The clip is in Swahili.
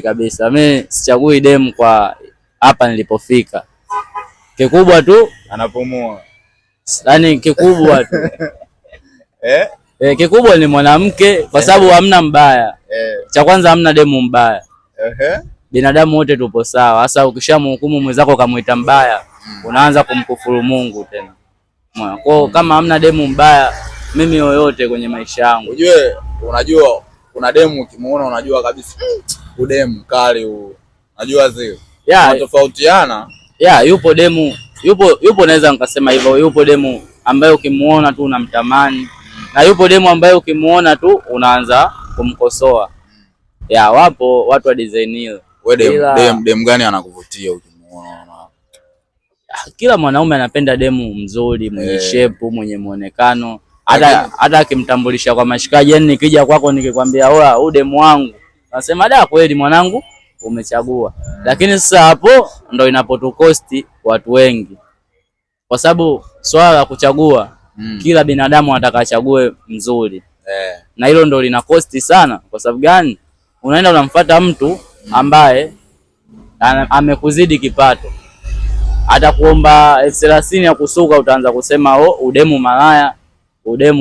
Kabisa mi sichagui demu kwa hapa nilipofika, kikubwa tu anapumua, yani kikubwa tu eh? E, kikubwa ni mwanamke kwa sababu hamna mbaya Cha kwanza hamna demu mbaya Binadamu wote tupo sawa. Sasa ukishamhukumu mwenzako ukamwita mbaya, unaanza kumkufuru Mungu tena. Kwa kama hamna demu mbaya, mimi yoyote kwenye maisha yangu. Ujue, unajua kuna demu ukimuona unajua kabisa udemu kali huu. Unajua zile. Yeah, tofautiana. Yeah, yupo demu, yupo naweza nikasema hivyo, yupo demu ambaye ukimuona tu unamtamani na yupo demu ambaye ukimuona tu unaanza kumkosoa. Ya, wapo watu wa design hiyo. Wewe dem gani anakuvutia ukimuona? Kila mwanaume anapenda demu mzuri, mwenye shepu, mwenye muonekano. Hata akimtambulisha kwa mashikaji, yani nikija kwako nikikwambia oa, huyu demu wangu, nasema da, kweli mwanangu umechagua. Lakini sasa hapo ndo inapotukosti watu wengi, kwa sababu swala la kuchagua, kila binadamu anataka achague mzuri na hilo ndo lina kosti sana. Kwa sababu gani? Unaenda unamfuata mtu ambaye amekuzidi kipato, atakuomba 30,000 ya kusuka, utaanza kusema oh, udemu malaya, udemu